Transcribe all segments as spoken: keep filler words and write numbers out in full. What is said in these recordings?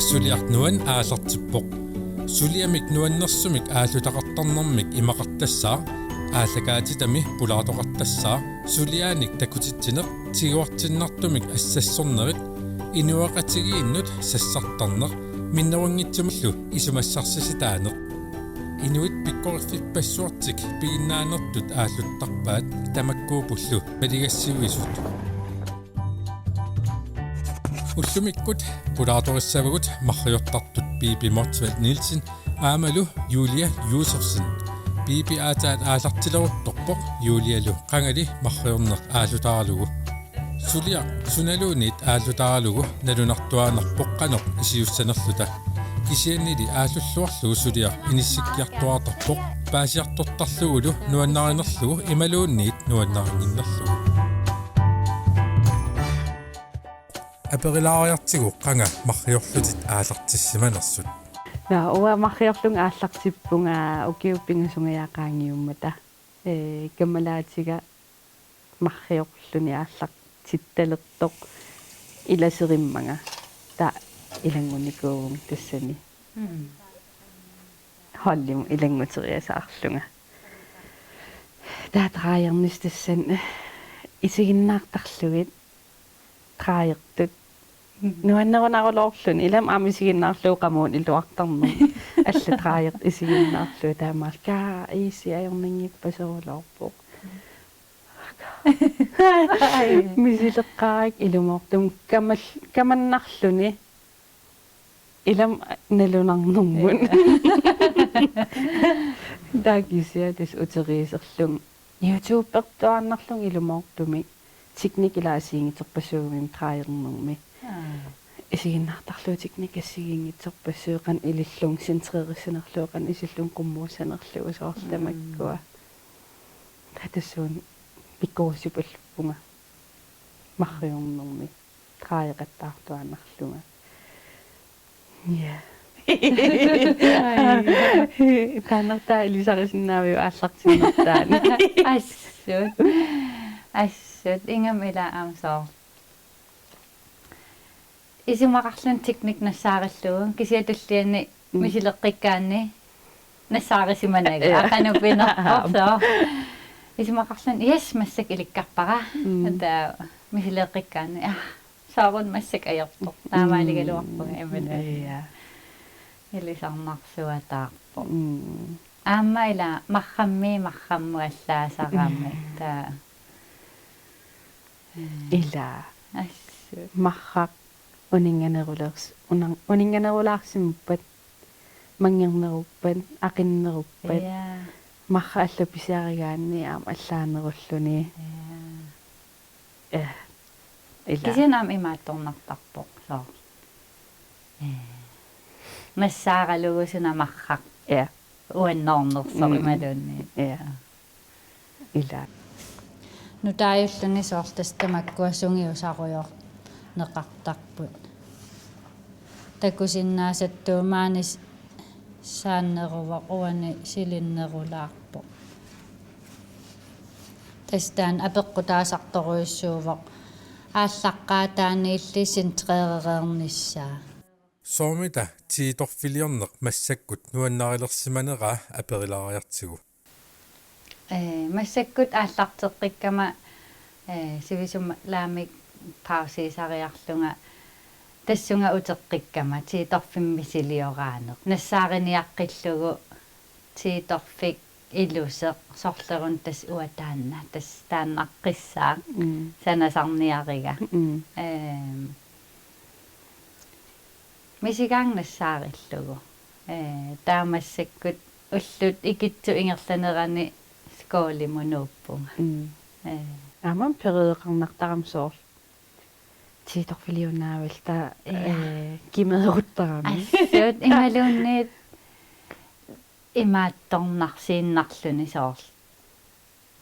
Suliaq nuanneq aallartippoq. Suliamik nuannersumik aallutaqartarnermik imaqartassaaq, aallakaatitami pulaartoqartassaaq, suliaanik takutitsineq, tiguartinnartumik assassornerit, inuiaqatigiinnut sassartarneq, minnerunngitsumillu isumassarsisitaaneq. Inuit pikkoriffippassuartik piginnaanertut aalluttarpaat tamakkuupullu maligassiuisut. Ullumikkut pulaartorissavagut marriortartut Pipi Motzfeldt Nielsen aammalu Julia Josefsen. Pipi aatsaat aallartileruttorpoq Julialu qangali marriorneq aallutaaralugu. Suliaq sunaluunniit aallutaaralugu nalunartuaannarpoq qanoq isiussanerluta. Kisiannili aallulluarlugu suliaq inissikkiartuaartarpoq paasiartortarlugulu nuannarinerlugu imaluunniit nuannarinnginnerlugu. Aperilaariartigu qanga marriorlutit aallartissimanersut. Naa, uanga marriorlunga aallartippunga ukiut pingasut qaangiummata. Ee, kammalaatiga marriorluni aallartittalertoq ilaserimmanga. Taava ilanngunnikuuvunga tassani. Mm. Holdimut ilannguteriasaarlunga. Taava drejernissaat tassani isiginnaartarlugit drejertut. Mm. Nuannerunarulorluni ilami aamma isiginnaarlugu qamuuna iluartarnermut. Allat drejertut isiginnaarlugit taamaalka isi ajornanngippaseruloorpoq. Misileqqaarakku ilumoortumik kamal-, kamannarluni ilami nalunarnermut. Ee. Taava kisianni tassa uteriiserlunga YouTubertuaannarlunga ilumoortumik teknik ilaa assigiinngitsorpassuugami drejernermi. Aa. Isiginnaartarlugu teknik assigiinngitsorpassuit qanoq ilillunga centrerissanerlugu qanoq ilillunga qummuussanerlugu soorlu. Mm. Tamakkua. Taava tassuuna pikkorissupalluppunga marriornermi drejeqattaartuaannarlunga. Ja. Taanna taava ilisarisinnaaviuk aallartinnertaani? Assut. Assut. Ingammik ilaa aamma soorlu isumaqarluni teknik nassaarillugu, kisianni tulliani. Mm. Misileqqikkaanni nassaarisimanagu. Ja. Aqanupinerporso. Isumaqarluni, yes, massakkut ilikkarpara. Mm. Taava misileqqikkaanni, ah, sooruna massakkut ajortoq. Taamaaligaluarpunga. Mm. Imaluunniit. Ja. Ilisarnarsuataarpoq. Mm. Aamma ilaa marrammi marrammut allaasarami. Mm. Taava. Ilaa. Assut. Marraq uninnganerulaars-, unar-, uninnganerulaarsimappat, manngerneruppat, aqinneruppat. Ja. Marraq allat pisiarigaanni aamma allaanerulluni. Ja. Eh. Ilaa. Kisianni aamma imaattornartarpoq soorlu. Eh. Nassaaralugu suna marraq. Ja. Uannoornersoq. Mm. Imaluunniit. Ja. Ilaa. Nutaajulluni soorlu tassa tamakkua sungiusarujoorneqartarput. Takusinnaasattuumaani s-, saanneruvoq, uani silinnerulaarpoq. Tassa taanna apeqqutaasartorujussuuvoq aallaqqaataaniilli centrerereernissaa. Soormita tiitorfiliorneq massakkut nuannarilersimaneraa aperilaariartigu. Ee, massakkut aallarteqqikkama, ee, sivisuumik pausiisariarlunga tassunga uteqqikkama tiitorfimmi misilioraaneq. Nassaariniaqqillugu tiitorfik iluseq sorlerun tassa uanga taanna, tassa taannaqqissaaq. Mm. Sanasarniariga. Mm. Ehm, misigaanga nassaarillugu. Ee, taava massakkut ullut ikitsut ingerlanerani skolimut nuuppunga. Mm. Ee. Aamma periodeqarnartarami soorlu. Tiitorfiliunnaavilluta, ja, ee, kimeeruttarami. Assut, imaluunniit imaattornarsiinnarluni soorlu.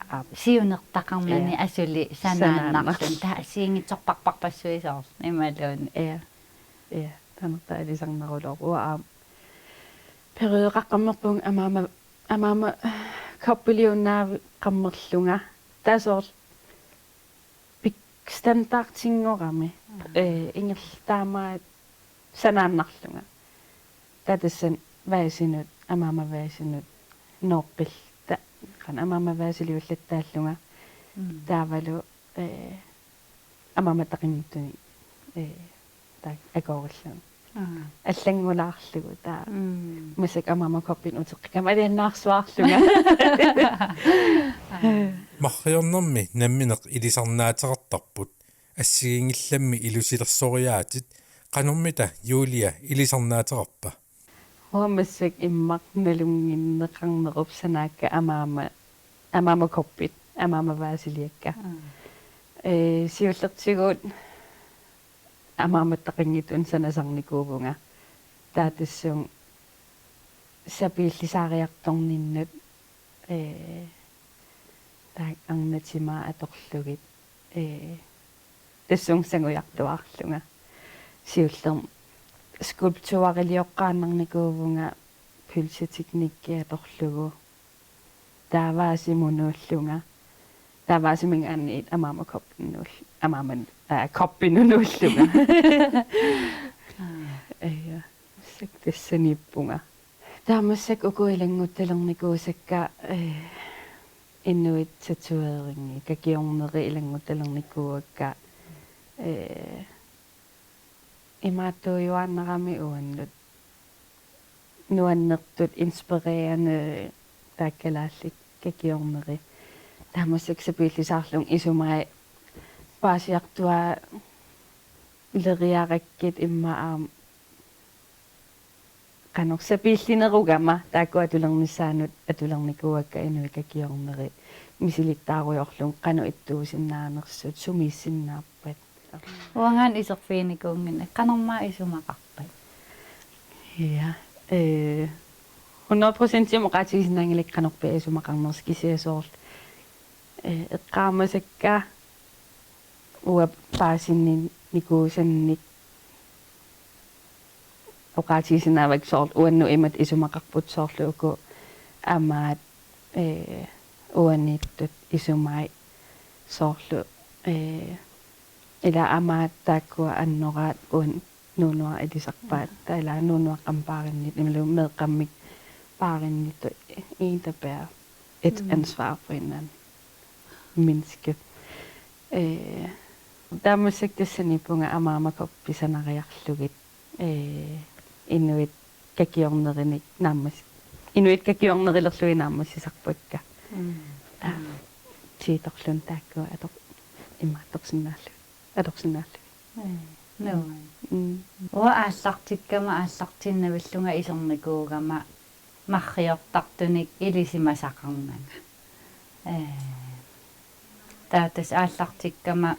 Aap. Siunertaqarnani, ja, asuli sanaannarluni. Sanaannarluni. Taava assigiinngitsorparparpassuit soorlu. Imaluunniit. Ja. Ja. Taanna taava ilisarnaruloorpoq. Uanga aamma periodeqaqqammerpunga amaama, amaama koppiliunnaaveqarnerlunga. Taava soorlu pik-, standardinngorami. Mm. Ee, ingerlaannaq sanaannarlunga. Taava tassani vasinut, amaamavasinut, nooqqilluta, qanoq amaamavasiliullattaallunga. Mm. Taavalu, eh, amaamataqinngittuni, eh, taakku akuerillunga. Aa. Allanngulaarlugu taava. Mm. Massakkut amaama koppinut uteqqikkamma aliannaarsuarlunga. Marriornermi nammineq ilisarnaateqartarput, assigiinngillammi ilusilersoriaatit, qanormita Julia ilisarnaateqarpa? Uanga massakkut immaqa nalunnginneqarnerup sanaakka amaama, amaama koppit, amaamavasiliakka. Mm. Eh, siullertigut amaamataqanngitsunik sanasarnikuuvunga. Taava tassunga sapiillisaariartorninnut, eh, taakku arnat timaat atorlugit, eh, tassunga sangujartuaarlunga. Siullermik skulpturilioqqaannarnikuuvunga pølseteknikki atorlugu. Taava vasiminnut nuullunga. Taava vasiminngaanniit amaama koppinut nuull-, amaama, aa, koppinut nuullunga. Aa. Ja. Massakkut tassaniippunga. Taava massakkut uku ilanngutalernikuusakka, eh, inuit tatoveringi, kakiorneri ilanngutalernikuuakka, eh, imaattuujuaannarami uannut. Nuannertut inspirerende taakku kalaallit kakiorneri. Taava massakkut sapiillisaarlunga isumai paasiartuaaleriarakkit immaqa aamma qanoq sapiillinerugama taakku atulernissaannut atulernikuuakka inuit kakiorneri misilittaarujoorlunga qanoq ittuusinnaanersut sumiissinnaappat. Uangaana iserfiginikuunnginnakku qanormaa isumaqarpat? Ja, eh, hundrede procentimik oqaatigisinnaanngilakkit qanorpiaq isumaqarnersoq kisianni soorlu, eh, eqqaamasakka uanga paasinnikuusannik oqaatigisinnaavakka soorlu uannut imatut isumaqarput soorlu uku amaat, eh, uaniittut isumai soorlu, eh, ila amaat taakkua annoraat uannut nuunuat ilisarpaat, mm, taava ila nuunuaqqamik paarinnit, imaluunniit meeqqammik paarinnittut, en, der bærer et, mm, ansvar for en eller anden menneske. Eh, taava massakkut tassaniippunga amaama koppit sanariarlugit, eh, inuit kakiornerinik naammas-, inuit kakiornerilerlugit naammassisarpakka. Mm. Taava, mm, tiitorluni taakkua ator-, imaattorsinnaallugit. Atorsinnaallugit. Ee, nuann. Mm. Uanga aallartikkama aallartinnavillunga isernikuugama marriortartunik ilisimasaqarnanga. Ee, taava tassa aallartikkama,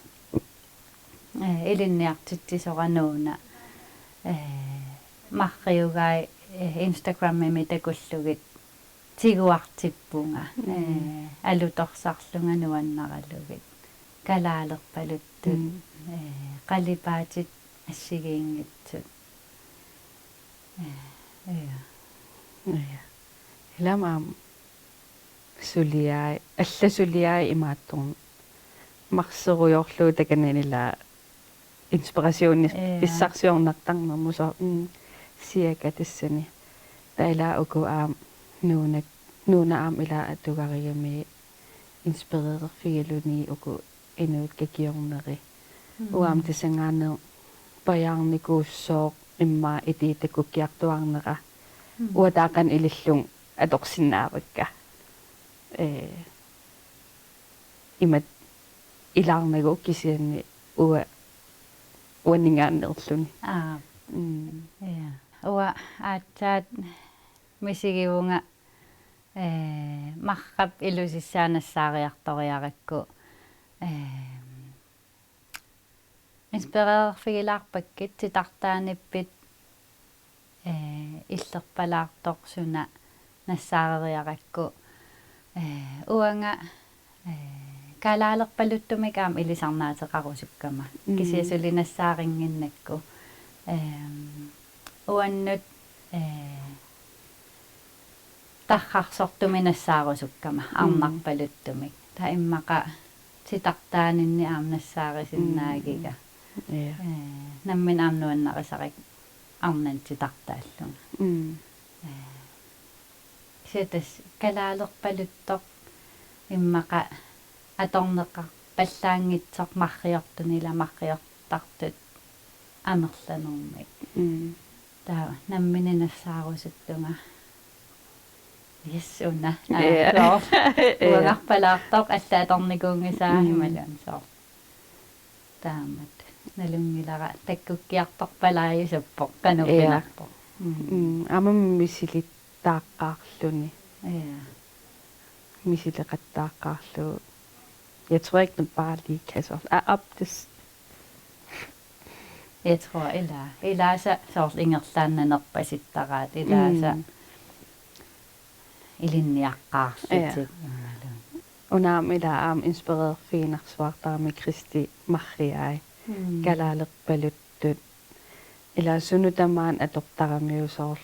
ee, ilinniartitsisora Nuuna, ee, marriugai, ee, Instagramimi takullugit tiguartippunga. Mm. Ee, alutorsarlunga nuannaralugit. Kalaalerpaluttut. Mm. Ee, qalipaatit assigiinngitsut. Ee, ja. Ja. Ilami aamma suliai, alla suliai imaattorn-, marserujoorlugu takanani ila inspirationis-, ja, pissarsiornartarnermut soo-, mm, siaka tassani. Taava ila uku aamma Nuunak-, Nuuna aamma ila atugarigami inspirererfigiluni uku inuit kakiorneri. Mm. Uanga aamma tassanngaanniit pajaarnikuussooq immaqa itii takkukkiartuaarnera. Mm. Uanga taava qanoq ilillunga atorsinnaavakka. Ee, imatut ilaarnagu kisianni uanga uanngaanneerluni. Aap. Mm. Ja. Uanga aatsaat misigivunga, ee, marrap ilusissaa nassaariartoriarakku, ee, inspirererfigilaarpakkit titartaaniippit, ee, illerpalaartoq suna nassaareriarakku, ee, uanga, ee, kalaalerpaluttumik aamma ilisarnaateqarusukkama. Mm. Kisianni suli nassaarinnginnakku. Eem, uannut, ee, tarrarsortumik nassaarusukkama, mm, arnarpaluttumik. Taava immaqa titartaaninni aamma nassaarisinnaagiga. Mm. Ja. Ee, nammineq aamma nuannarisarakku arnantitartaallunga. Mm. Ee, kisianni tassa kalaalerpaluttoq immaqa atorneqarpallaanngitsoq marriortuni ila marriortartut amerlanermik. Mm. Taava nammineq nassaarusuttunga. Yes, una. Aa, ja. Joo. Ja. Uangarpalaartoq alla atornikuunngisaa. Mm. Imaluunniit soorlu. Taamatut. Nalunngilara takkukkiartorpalaajusuppoq qanoq pinerpoq. Ja. Mm. Mm, aamma misilittaaqqaarluni. Ja. Misileqattaaqqaarlugu. Jeg tror ikke, den bare lige kan sådan. Ah, op, det s- Jeg tror, ila-, ilaasa soorlu ingerlaannaq nerpasittaraat, ilaasa. Mm. Ilinniaqqaarlutik. Ja. Imaluunniit. Una aamma ila aamma inspirerfiginarsuartarami Kristi marriai. Mm. Kalaalerpaluttut. Ila sunut tamaat atortaramiuk soorlu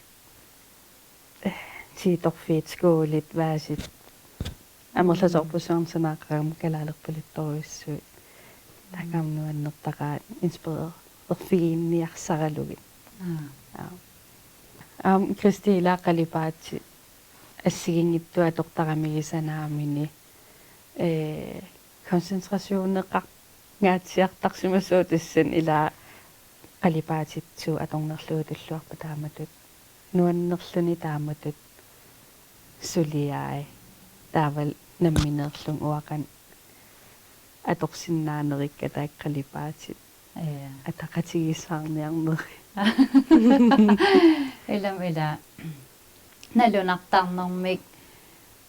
tiitorfiit, skuulit, vaasit. Amerlasoorpassuarnik sanaaqarama kalaalerpaluttorujussuit. Taakku aamma nuannertaqaat inspirerfiginniarsaralugit. Aa. Aa. Aamma Kristi ila qalipaatit assigiinngitsut atortaramiuk sanaamini. Ee, koncentrationeqar- ngaatsiartarsimasoq tassani ila qalipaatitsut atornerlugit tulluarput taamatut. Nuannerluni taamatut suliai. Taavalu nammineerlunga uanga qanoq atorsinnaanerikka taakku qalipaatit. Ja. Ataqatigiissaarniarneri. Ilami ila. Nalunartarnermik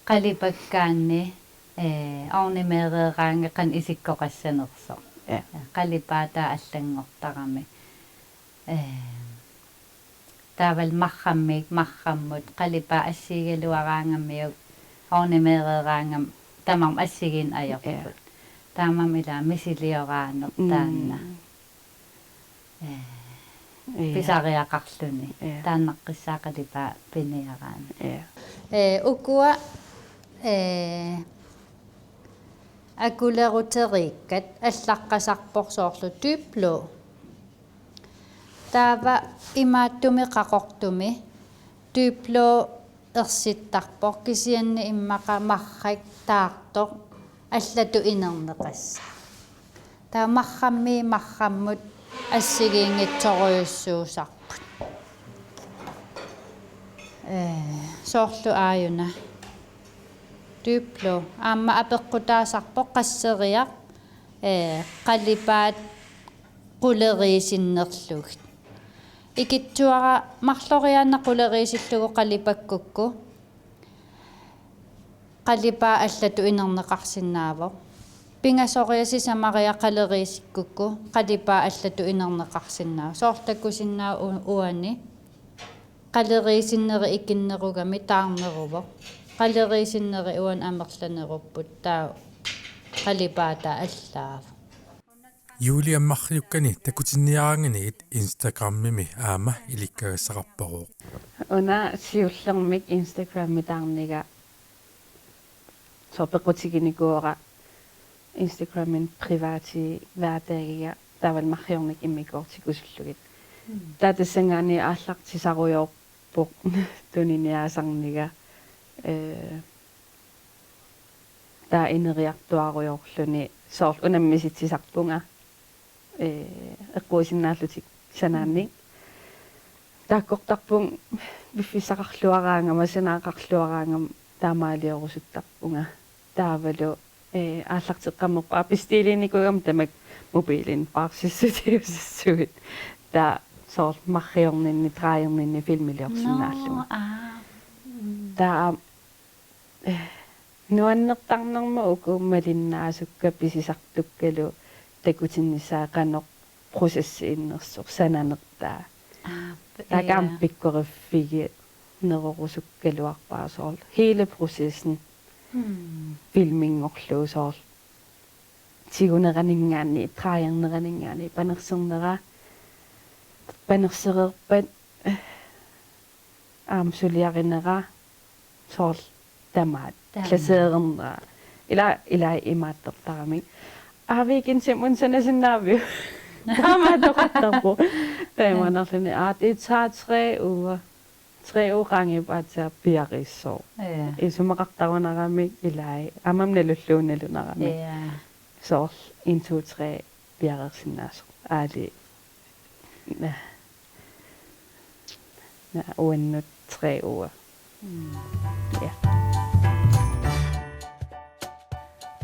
qalipakkaanni, ee, ornimeereeraangat qanoq isikkoqassanersoq. Ja. Qalipaataa allanngortarami. Ee, taavalu marrammiit marrammut qalipaat assigigaluaraangamiuk ornimeereeraangami tamarmik assigiinneq ajorput. Ja. Taamaammat ila misilioraanneq. Mm. Taanna. Ee, ja. Pisariaqarluni. Ja. Taannaqqissaaq qalipaat piniaraanni. Ja. Ee, ukua, ee, akuleruteriikkat allaqqasarpoq soorlu Duplo. Taava imaattumi qaqortumi Duplo ersittarpoq kisianni immaqa marrak taartoq allatut inerneqassaaq. Taava marrammiit marrammut assigiinngitsorujussuusarput. Ee, soorlu aajuna. Duplo. Aamma apeqqutaasarpoq qasseriarluni, ee, qalipaat quleriisinnerlugit. Ikittuara marloriaannaq quleriisillugu qalipakkukku. Qalipaat allatut inerneqarsinnaavoq. Pingasoriaq sisamariaq qaleriisikkukku qalipaat allatut inerneqarsinnaavoq. Soorlu takusinnaavat u-, uani. Qaleriisinneri ikinnerugami taarneruvoq. Qaleriisinneri uani amerlanerupput taava qalipaataa allaavoq. Julie marriukkani takutinniaraanganigit Instagramimi aamma ilikkagassaqarparuvoq. Una siullermik Instagrammi taarniga soorlu peqqutiginikuuara Instagramimi privati hverdaggiga taavalu marriornikkut immikkoortikusullugit. Mm. Taava tassanngaanniit aallartisarujoorpoq tuniniaasarniga, ee, taava ineriartuarujoorluni soorlu unammisitsisarpunga, ee, eqquisinnaallutik sanaannik. Mm. Taakkortarpunga piffissaqarluaraangama, sanaaqarluaraangama taamaaliorusuttarpunga. Taavalu, ee, aallarteqqammerpara bestiiliinikuugama tamakku mobiilini paarsissutigisassavut. Taava soorlu marriorninni, drejerninni filmiliorsinnaallunga. Nå, aa. Mm. Taava, ee, nuannertarnermut uku malinnaasukka pisisartukkalu takutinnissaat qanoq processiinnersoq sananertaa. Aa, p-, taakku aamma, ja, pikkoriffiginerorusukkaluarpara soorlu hele processen. Mm. Filminngorlugu soorlu tiguneraninngaanniit, drejerneraninngaanniit, panersernera, panersereerpat, aamma suliarinera, soorlu tamaat. Tamaat. Glaseerernera. Ila, ila imaattortaramik. Aa, weekendimi una sanasinnaaviuk? Taamaattoqartarpoq. Taamaannarluni, aa, det tager tre uger. Tre uger qaangiuppata piareersooq. Ja. Isumaqartarunaramik ilai. Aamma nalullugu nalunaramik. Ja. Soorlu en, to, tre piareersinnaasoq. Aali. Naa. Naa, uannut tre uger. Mm. Ja.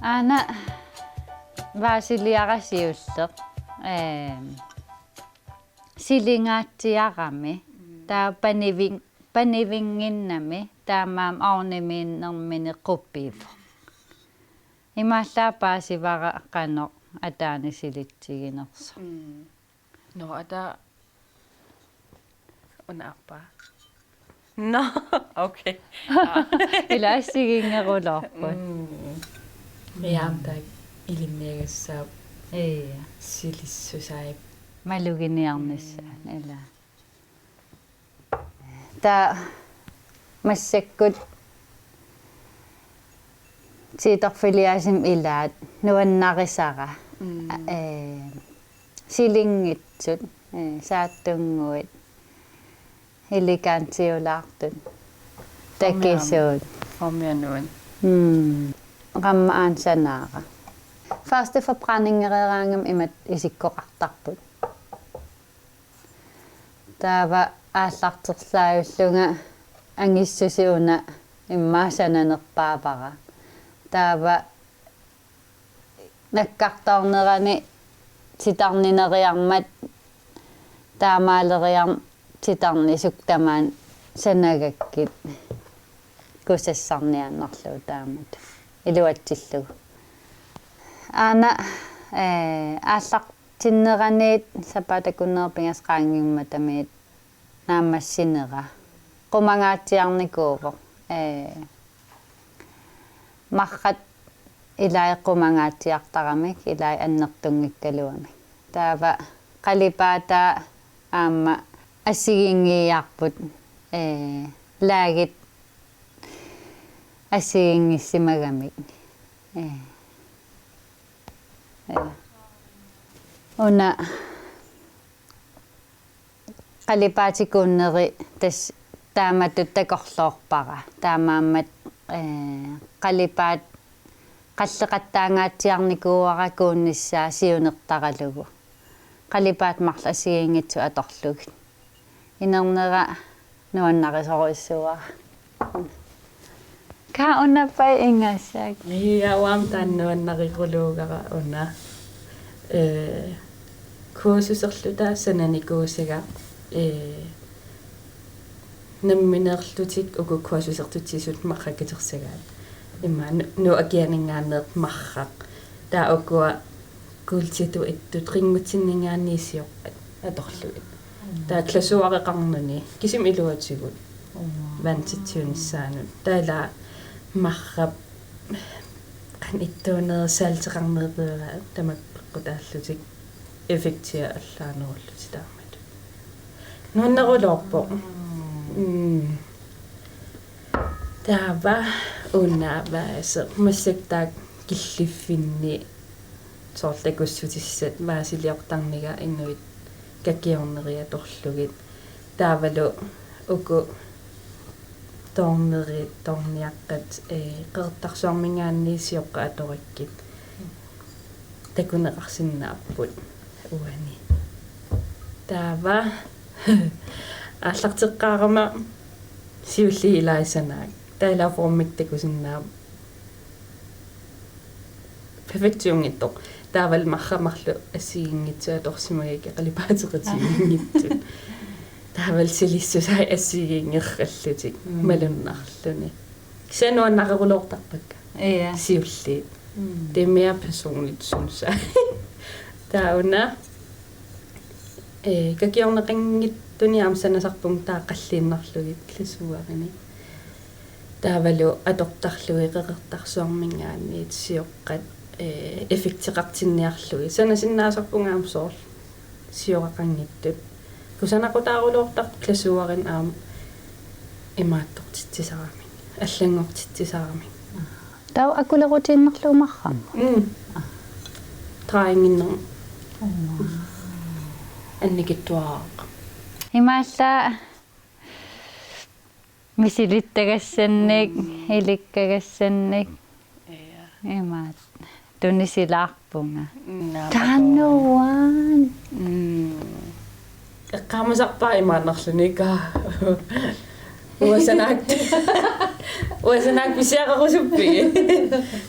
Aana Vaasiliara siulleq. Ehm, silingaatsiarami. Mm. Taava panivin-, panivinnginnami. Taamaammat ovnimiinnermini quppivoq. Imaallaat paasivara qanoq ataani silitsiginersoq. Mm. Nå, er der... Under apa? Nå, okay. Aa. Ila assigiinngeruloorput. Mm. Miaamtaak ilinniagassaap. Ii. Silissusaip. Maluginiarnissaat, mm, ila. Taava massakkut siutorfiliaasimik ilaat nuannarisara. Mm. Ee, silinngitsut, ee, saattunnguit, elegantiulaartut, takisuut. Formianut. Mm. Qamma aansanaara. Første forbrændingereeraangama imatut isikkoqartarput. Taava aallarterlaajullunga angissusi una immaqa sananerpaavara. Taava nakkartoornerani titarnineriarmat taamaaleriarmat titarnisut tamaani sanagakkit kusassarniaannarlugu taamatut iluatsillugu. Aana, ee, aallar- tinneraniit sapaatip akunneri pingasut qaangiummatamiit naammassinera. Qumangaatsiarnikuuvoq. Ee, marrat ilai qumangaatsiartaramik, ilai annertunngikkaluamik. Taava qalipaataa aamma assigiinngiiaarput, ee, laagit assigiinngissimagamik. Ee. Ee. Una qalipaatikuunneri tassa taamatut takorloorpara. Taamaammat, ee, qalipaat qalleqattaangaatsiarnikuuara kuunnissaa siunertaralugu. Qalipaat marluk assigiinngitsut atorlugit. Inernera nuannarisorujussuuara. Ka unappai ingasak. Ia, uanga taanna nuannareruluugara una. Ee, kursuserluta sananikuusiga, ee, nammineerlutik uku kursusertut sisut marrak katersagaat. Immaqa Nu-, Nuuk Akianinngaanneersoq marraq. Taava ukua kuultitut ittut ringutsinngaanniit sioqqat atorlugit. Mm. Taava glasureqarnani kisimik iluatigut. Mm. Vantitsiunissaanut. Taava ila marrap qanoq ittuunerit salteqarnerit tamakku peqqutaallutik effektia allaanerullutik taamatut. Nuanneruloorpoq. Mm. Mm. Taava una vase massakkut taakku killiffinni soorlu takussutissat vasiliortarniga inuit kakiornerit atorlugit. Taavalu uku toornerit, toorniaqqat, ee, Qeqertarsuarminngaanniit sioqqat atorakkit takuneqarsinnaapput uani. Taava aallarteqqaarama siulliit ilai sanaat. Taava ila formit takusinnaapput. Perfektiunngitsoq. Taavalu marrat marluk assigiinngitsut atorsimagakkit qalipaateqatigiinngitsut. Taavalu silissusaat assigiinngerrallutik. Mm. Malunnarluni. Kisianni nuannareruloortarpakka. Ja. Siulliit. Mm. Det er mere personligt, synes jeg. Taava una, ee, kakiorneqanngitsunik aamma sanasarpunga taava qalliinnarlugit glasurenik. Taavalu atortarlugit Qeqertarsuarminngaanniit sioqqat, ee, effekteqartinniarlugit. Sanasinnaasarpunga aamma soorlu sioqaqanngitsut. Kusanaqutaaruloortarpoq glasurenik aamma imaattortitsisaramik, allanngortitsisaramik. Taava akulerutiinnarlugu marramut. Mm. Drejenginner. annikitsuaraq. Imaallaat misilittagassannik, mm, ilikkagassannik. Ja. Imaat. Tunisilaarpunga. Naamik. Taannuan. Mm. Eqqaamasarpara imaannarluni ka. Uanga sanaak. Uanga sanaak pisiaqarusuppit.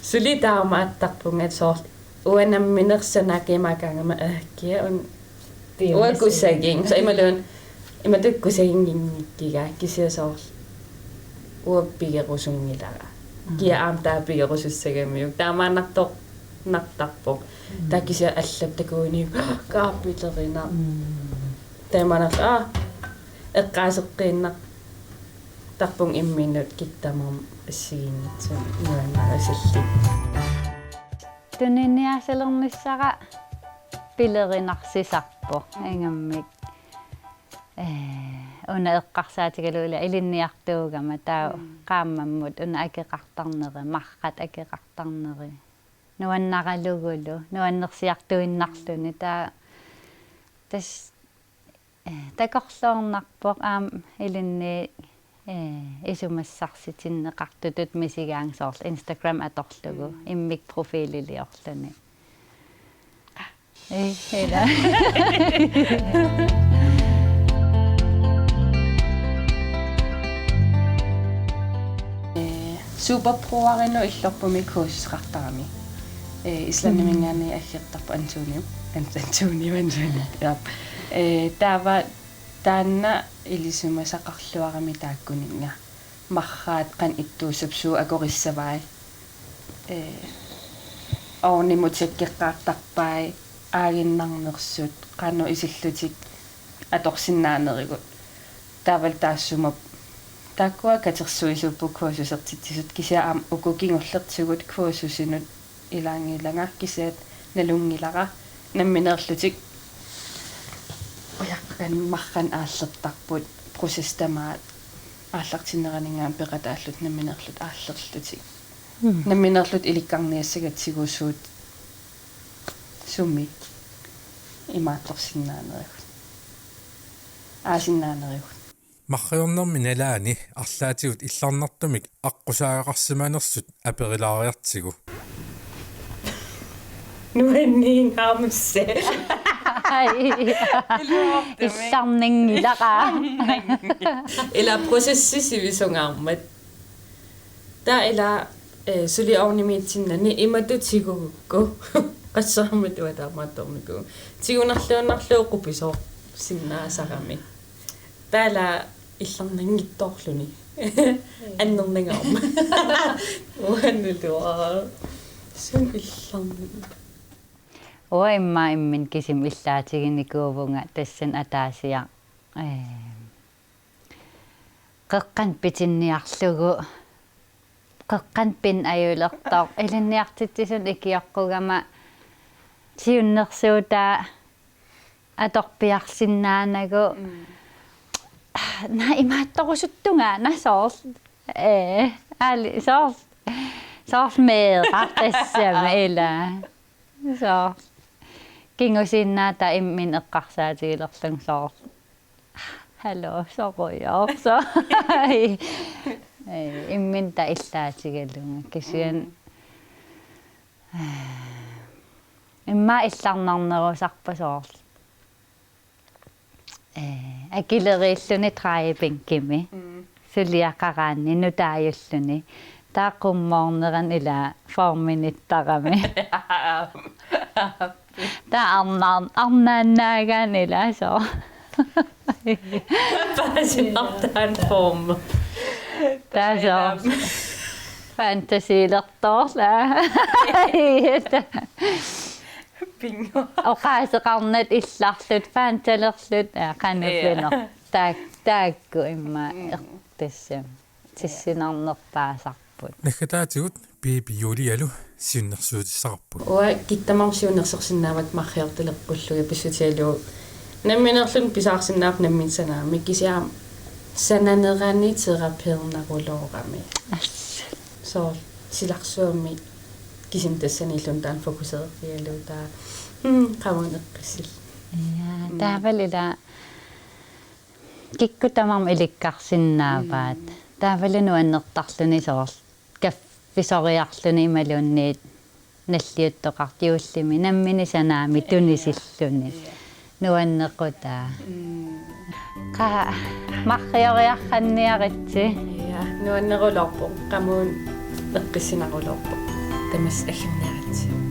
Suli taamaattarpunga soorlu. Uanga nammineq sanaak imaakkaangama aakia un Piumassuit. Uanga kusaginngi-, soorlu imaluunniit, imatut kusaginnginngikkiga, kisianni soorlu uanga pigerusunngilara. Mm. Kia aamma taava pigerusussagamiuk. Taamaannartoq-, nartarpoq. Mm. Taava kisianni allap takuini, kaapilerinar. Mm. Taamaannarlu, aa, eqqaaseqqinniartarpunga imminut kikkut tamarmik assigiinngitsut nuannarisallit. Tuniniaasalernissara pilerinarsisassarpoq ingammik. Ee, una eqqarsaatigalugu ila ilinniartuugama taava, mm, qaammammut una akeqartarneri, marrat akeqartarneri. Nuannaralugulu, nuannersiartuinnarluni. Taava tassa, ee, takorloornarpoq aamma ilinniit, ee, isumassarsitinneqartutut misigaanga soorlu Instagram atorlugu, mm, immikkut profililiorluni. Ee, ila. Ee, Superbroerinut illorpumi kursuseqartarami. Ee, Islandiminngaanniit aggertarpoq Antonio. An-, Antonio, Antonio. Jaap. Ee, taava taanna ilisimasaqarluarami taakkuninnga. Marraat qanoq ittuussapput, suut akorissavai. Ee, ovnimut tjekkeqqaartarpai, aaginnarnersut, qanoq isillutik atorsinnaanerigut. Taavalu taassuma taakkua katersuisuupput kursusertitsisut, kisianni aamma uku kingullertigut kursusinut ilaanngilanga, kisianni nalunngilara nammineerlutik ujaqqanik marranik aallertarput, processi tamaat aallartinneraninngaanniit peqataallutik nammineerlutik aallerlutik. Mm. Nammineerlutik ilikkarniassagatsigu suut sumi imaattorsinnaanerigut, aasinnaanerigut. Marriornermi nalaani arlaatigut illarnartumik aqqusaagaqarsimanersut aperilaariartigu. Nuanniinngaarmisse. Ai. Illarninngilara. Ila processi sivisungaarmat. Taava ila, ee, suli ovnimiitsinnani imatut tigugukku. Qasserammat uanga taamaattornikuuvunga. Tigunerluinnarlugu qupisoorsinnaasarami. Taava ila illarnanngitsoorluni. Annernangaarmat. Uannuluara. Suna illarnanngilaq. Uanga immaqa imminut kisima illaatiginikuuvunga tassani ataasiaq. Ee, qeqqanut pitinniarlugu, qeqqanut pingajulertoq, ilinniartitsisunut ikioqqugama siunnersuutaa atorpiarsinnaanagu. Mm. Naa imaattorusuttunga, naa soorlu. Ee, aali, soorlu. Soorlu meeraq tassami ila. Soorlu. Kingusinnaatitaq imminut eqqarsaatigilerlunga soorlu. Hallo, sorujoorsoq. Ee, imminut taava illaatigalunga. Kisianni. Mm. Immaqa illarnarnerusarpoq soorlu. Ee, akileriilluni drejebænkimi. Mm. Suliaqaraanni nutaajulluni. Taava qummoornerani ila forminittarami. Taava arnaan-, arnaannaagaanni ila soorlu. Paasinartaan formi. Taava soorlu. Fantasiilertoorlaa. Bingo. Oqaaseqarnata illarluta, fantalerluta, aa, qanoq pineq. Taak-, taakku immaqa. Mm. Eq-, tassami. Tissinarnerpaasarput. Naggataatigut Piipi Julialu siunnersuutissaqarput. Uanga kikkut tamarmik siunnersorsinnaavakka marriortuleqqullugit pissutigalugu. Nammineerluni pisaarsinnaavarput nammineq sanaammat, kisianni aamma sananerani terapeerneruloorami. Assut. Soorlu silarsuarmi kisimi tassaniilluunniit taanna fokuseerfigalugu taava. Hmm, qamaneqqissil. Ja, taavalu ila kikkut tamarmik ilikkarsinnaavaat. Taavalu nuannertarluni soorlu kaffisoriarluni imaluunniit nalliuttoqartut juullimi nammineq sanaamik tunisilluni. Nuannequtaa. Qaa, marrioriarniaritsi. Ja, nuanneruloorpoq. Qamuuna eqqissinaruloorpoq. Tamassi allanniaritsi.